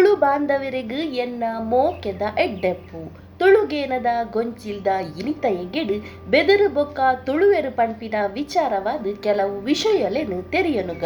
ತುಳು ಬಾಂಧವರೆಗ್ ಎನ್ನ ಮೋಕೆದ ಎಡ್ಡೆಪ್ಪು. ತುಳುಗೇನದ ಗೊಂಚಿಲ್ದ ಇನಿತ ಎಗ್ಗೆಡ್ ಬೆದುರು ಬೊಕ್ಕ ತುಳುವೆರ್ ಪನ್ಪಿನ ವಿಚಾರವಾದ್ ಕೆಲವು ವಿಷಯೊಲೆನ್ ತೆರಿಯೊನುಗ.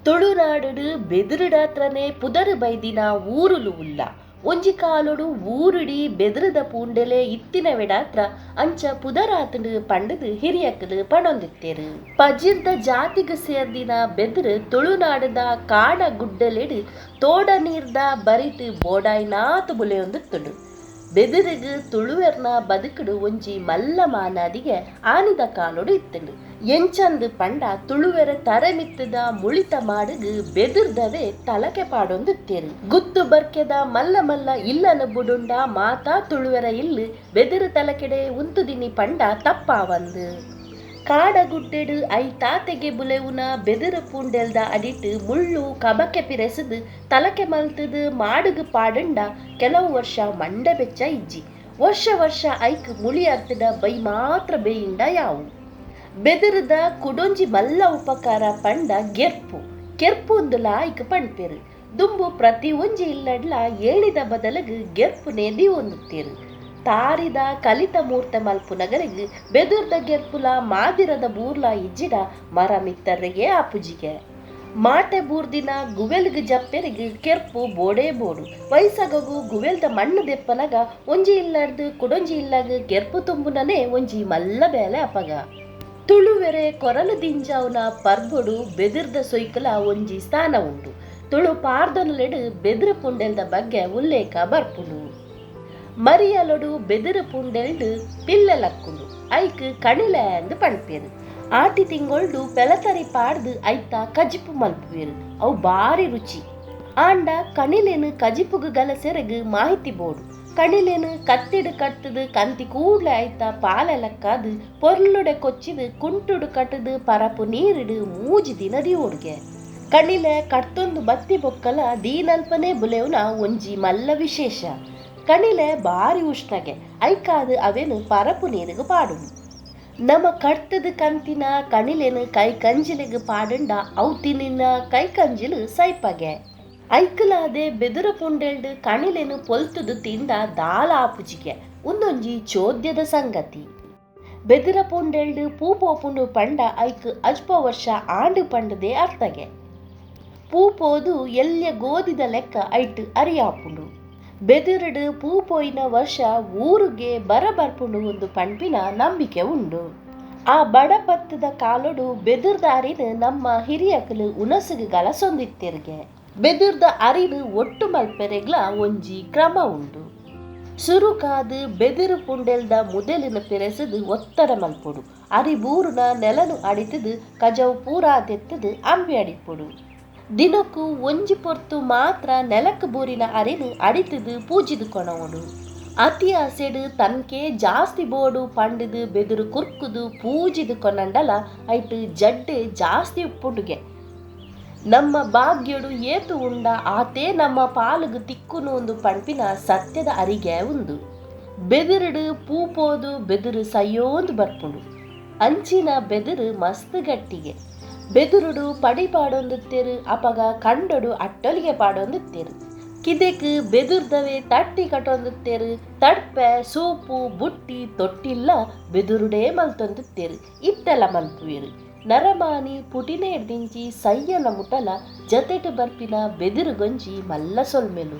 ತುಳುನಾಡುಡ್ ಬೆದುರುಡಾತ್ರನೆ ಪುದರ್ ಬೈದಿನ ಊರುಲು ಉಲ್ಲ. ಒಂಜಿ ಕಾಲೊಡು ಊರುಡೀ ಬೆದ್ರದ ಪೂಂಡೆಲೇ ಇತ್ತಿನವೆಡಾತ್ರ ಅಂಚ ಪುದರಾತ್ಂಡ್ ಪಂಡ್ದ್ ಹಿರಿಯಕ್ಲ್ ಪಣೊಂದಿತ್ತೆರ್. ಪಜಿರ್ದ ಜಾತಿಗ್ ಸೇರ್ದಿನ ಬೆದ್ರ್ ತುಳುನಾಡ್ದ ಕಾಡ ಗುಡ್ಡೆಲೆಡ್ ತೋಡ ನೀರ್ದ ಬರಿಟ್ ಬೋಡಾಯ್ನಾತ್ ಬುಲೆಯೊಂದಿತ್ತ್ಂಡ್. ಬೆದುರುಗ್ ತುಳುವೆರ್ನ ಬದುಕುಡು ಒಂಜಿ ಮಲ್ಲ ಮಾನಾದಿಗೆ ಆನಿದ ಕಾಲೊಡು ಇತ್ತ್ಂಡ್. ಎಂಚಂದ್ ಪಂಡ ತುಳುವೆರೆ ತರೆ ಮಿತ್ತ್ದ ಮುಳಿತ ಮಾಡುಗ್ ಬೆದ್ರ್ದವೇ ತಲಕೆ ಪಾಡೊಂದಿತ್ತೆರ್. ಗುತ್ತು ಬರ್ಕೆದ ಮಲ್ಲ ಮಲ್ಲ ಇಲ್ಲನ್ ಬುಡುಂಡ ಮಾತಾ ತುಳುವೆರ ಇಲ್ಲ್ ಬೆದುರು ತಲಕೆಡೇ ಉಂತುದಿನಿ ಪಂಡ ತಪ್ಪಾವಂದ್. ಕಾಡಗುಡ್ಡೆಡ್ ಐತಾತೆಗೆ ಬುಲೆವುನ ಬೆದುರು ಪೂಂಡೆಲ್ದ ಅಡಿಟ್ ಮುಳ್ಳು ಕಬಕೆ ಪಿರೆಸ್ದ್ ತಲಕೆ ಮಲ್ತ್ದ್ ಮಾಡುಗ್ ಪಾಡುಂಡ ಕೆಲವು ವರ್ಷ ಮಂಡೆ ಬೆಚ್ಚ ಇಜ್ಜಿ. ವರ್ಷ ವರ್ಷ ಐಕ್ ಮುಳಿ ಅರ್ತ್ಂಡ ಬೈ ಮಾತ್ರ ಬೇಯಿಂಡ ಯಾವು. ಬೆದುರುದ ಕುಡೊಂಜಿ ಮಲ್ಲ ಉಪಕಾರ ಪಂಡ ಗೆರ್ಪು. ಕೆರ್ಪುಂದುಲಾ ಐಕ್ ಪಣ್ಪೆರ್. ದುಂಬು ಪ್ರತಿ ಒಂಜಿ ಇಲ್ಲಡ್ಲಾ ಏಳಿದ ಬದಲುಗ್ ಗೆರ್ಪುನೆ ದೀವೊಂದಿತ್ತೆರ್. ತಾರಿದ ಕಲಿತ ಮೂರ್ತೆ ಮಲ್ಪುನಗಲೆಗ್ ಬೆದುರ್ದ ಗೆರ್ಪುಲ ಮಾದಿರದ ಬೂರ್ಲ ಇಜ್ಜಿಡ ಮರ ಮಿತ್ತರ್ರೆಗೇ ಆಪುಜಿಗೆ. ಮಾಟೆ ಬೂರ್ದಿನ ಗುವೆಲ್ಗ್ ಜಪ್ಪೆರೆಗ್ ಕೆರ್ಪು ಬೋಡೇ ಬೋಡು. ವೈಸಗೊಗು ಗುವೆಲ್ದ ಮಣ್ಣ್ ದೆಪ್ಪನಗ ಒಂಜಿ ಇಲ್ಲಡ್ದ್ ಕುಡೊಂಜಿ ಇಲ್ಲಗ್ ಕೆರ್ಪು ತುಂಬುನನೇ ಒಂಜಿ ಮಲ್ಲ ಬೇಲೆ ಅಪಗ. ತುಳುವೆರೆ ಕೊರಲು ದಿಂಜಾವುನ ಪರ್ಬೊಡು ಬೆದುರ್ದ ಸೊಯ್ಕುಲ ಒಂಜಿ ಸ್ಥಾನ ಉಂಡು. ತುಳು ಪಾರ್ದನೊಲೆಡ್ ಬೆದುರು ಪುಂಡೆಲ್ದ ಬಗ್ಗೆ ಉಲ್ಲೇಖ ಬರ್ಪುಂಡು. ಮರಿಯಲೊಡು ಬೆದುರು ಪುಂಡೆಲ್ಡ್ ಪಿಲ್ಲೆ ಲಕ್ಕುಂಡು. ಐಕ್ ಕಣಿಲೆ ಅಂದ್ ಪಣ್ಪೆರ್. ಆಟಿ ತಿಂಗೊಳ್ಡು ಪೆಲತರಿ ಪಾಡ್ದ್ ಐತ ಕಜಿಪು ಮಲ್ಪುವೆರ್. ಅವು ಬಾರಿ ರುಚಿ. ಆಂಡ ಕಣಿಲೆನ್ ಕಜಿಪುಗು ಗಲಸೆರೆಗ್ ಮಾಹಿತಿ ಬೋಡು. ಕಣಿಲೆನ್ ಕತ್ತಿಡ್ ಕಡ್ತ್ದ್ ಕಂತಿ ಕೂಡ್ಲೆ ಐತ ಪಾಲೆ ಲಕ್ಕಾದ್ ಪೊರ್ಲುಡೆ ಕೊಚ್ಚಿದ್ ಕುಂಟುಡು ಕಟ್ದ್ ಪರಪು ನೀರ್ಡ್ ಮೂಜಿ ದಿನ ದೀವೊಡುಗೆ. ಕಣಿಲೆ ಕಡ್ತೊಂದು ಬತ್ತಿ ಬೊಕ್ಕಲ ದೀನಲ್ಪನೇ ಬುಲೆವುನ ಒಂಜಿ ಮಲ್ಲ ವಿಶೇಷ. ಕಣಿಲೆ ಬಾರಿ ಉಷ್ಣಗೆ ಐಕಾದ್ ಅವೆನ್ ಪರಪು ನೀರುಗು ಪಾಡುನು. ನಮ ಕಡ್ತುದು ಕಂತಿನ ಕಣಿಲೆನ್ ಕೈ ಕಂಜಿಲೆಗ್ ಪಾಡುಂಡ ಅವು ತಿನಿನ ಕೈ ಕಂಜಿಲು ಸೈಪಗೆ. ಐಕುಲಾದೆ ಬೆದುರ ಪುಂಡೆಲ್ಡ್ ಕಣಿಲೆನ್ ಪೊಲ್ತುದು ತಿಂಡ ದಾಲ ಆಪುಜಿಗೆ. ಉಂದೊಂಜಿ ಚೋದ್ಯದ ಸಂಗತಿ. ಬೆದುರ ಪುಂಡೆಲ್ಡ್ ಪೂ ಪೋಪುಂಡು ಪಂಡ ಐಕ್ ಅಜ್ಪ ವರ್ಷ ಆಂಡ್ ಪಂಡುದೇ ಅರ್ಥಗೆ. ಪೂ ಪೋದು ಎಲ್ಯ ಗೋದಿದ ಲೆಕ್ಕ ಐಟ್ ಅರಿಯಾಪುಂಡು. ಬೆದುರುಡು ಪೂ ಪೋಯಿನ ವರ್ಷ ಊರುಗೆ ಬರ ಬರ್ಪುಂಡು ಉಂದು ಪಣ್ಪಿನ ನಂಬಿಕೆ ಉಂಡು. ಆ ಬಡಪತ್ತುದ ಕಾಲೊಡು ಬೆದುರ್ದ ಅರಿನ್ ನಮ್ಮ ಹಿರಿಯಕ್ಲು ಉಣಸುಗು ಗಲಸೊಂದಿತ್ತೆರ್ಗೆ. ಬೆದುರ್ದ ಅರಿನ್ ಒಟ್ಟು ಮಲ್ಪೆರೆಗ್ಲ ಒಂಜಿ ಕ್ರಮ ಉಂಡು. ಸುರುಕಾದ್ ಬೆದುರು ಪುಂಡೆಲ್ದ ಮುದೆಲಿನ ಪಿರೆಸುದು ಒತ್ತಡ ಮಲ್ಪೊಡು. ಅರಿ ಬೂರುನ ನೆಲನು ಅಡಿತುದು ಕಜವು ಪೂರಾ ದೆತ್ತುದು ಅಂಬಿ ಅಡಿಪೊಡು. ದಿನಕ್ಕು ಒಂಜಿ ಪೊರ್ತು ಮಾತ್ರ ನೆಲಕ್ ಬೂರಿನ ಅರಿನ್ ಅಡಿತುದು ಪೂಜಿದು ಕೊಣವೊಡು. ಅತಿ ಆಸೆಡ್ ತನ್ಕೆ ಜಾಸ್ತಿ ಬೋಡು ಪಂಡುದು ಬೆದುರು ಕುರ್ಕುದು ಪೂಜಿದು ಕೊನಂಡಲ ಐಟ್ ಜಡ್ಡೆ ಜಾಸ್ತಿ ಉಪ್ಪುಂಡುಗೆ. ನಮ್ಮ ಭಾಗ್ಯಡು ಏತು ಉಂಡ ಆತೇ ನಮ್ಮ ಪಾಲುಗು ತಿಕ್ಕುನು ಉಂದು ಪಣ್ಪಿನ ಸತ್ಯದ ಅರಿಗೆ ಉಂದು. ಬೆದುರುಡು ಪೂ ಪೋದು ಬೆದುರು ಸೈಯೋಂದು ಬರ್ಪುಂಡು. ಅಂಚಿನ ಬೆದುರು ಮಸ್ತ್ ಗಟ್ಟಿಗೆ. ಬೆದುರುಡು ಪಡಿ ಪಾಡೊಂದಿತ್ತೆರ್, ಅಪಗ ಕಂಡೊಡು ಅಟ್ಟೊಲಿಗೆ ಪಾಡೊಂದಿತ್ತೆರ್. ಕಿದೆಕ್ ಬೆದುರ್ದವೆ ತಟ್ಟಿ ಕಟೊಂದಿತ್ತೆರ್. ತಡ್ಪೆ ಸೂಪು ಬುಟ್ಟಿ ತೊಟ್ಟಿಲ್ಲ ಬೆದುರುಡೇ ಮಲ್ತೊಂದಿತ್ತೆರ್. ಇತ್ತೆಲ ಮಲ್ಪುವೆರ್. ನರಮಾನಿ ಪುಟಿನೇಡ್ದಿಂಚಿ ಸಯ್ಯನ ಮುಟಲ ಜತೆಟ್ ಬರ್ಪಿನ ಬೆದುರುಗೊಂಜಿ ಮಲ್ಲ ಸೊಲ್ಮೆಲು.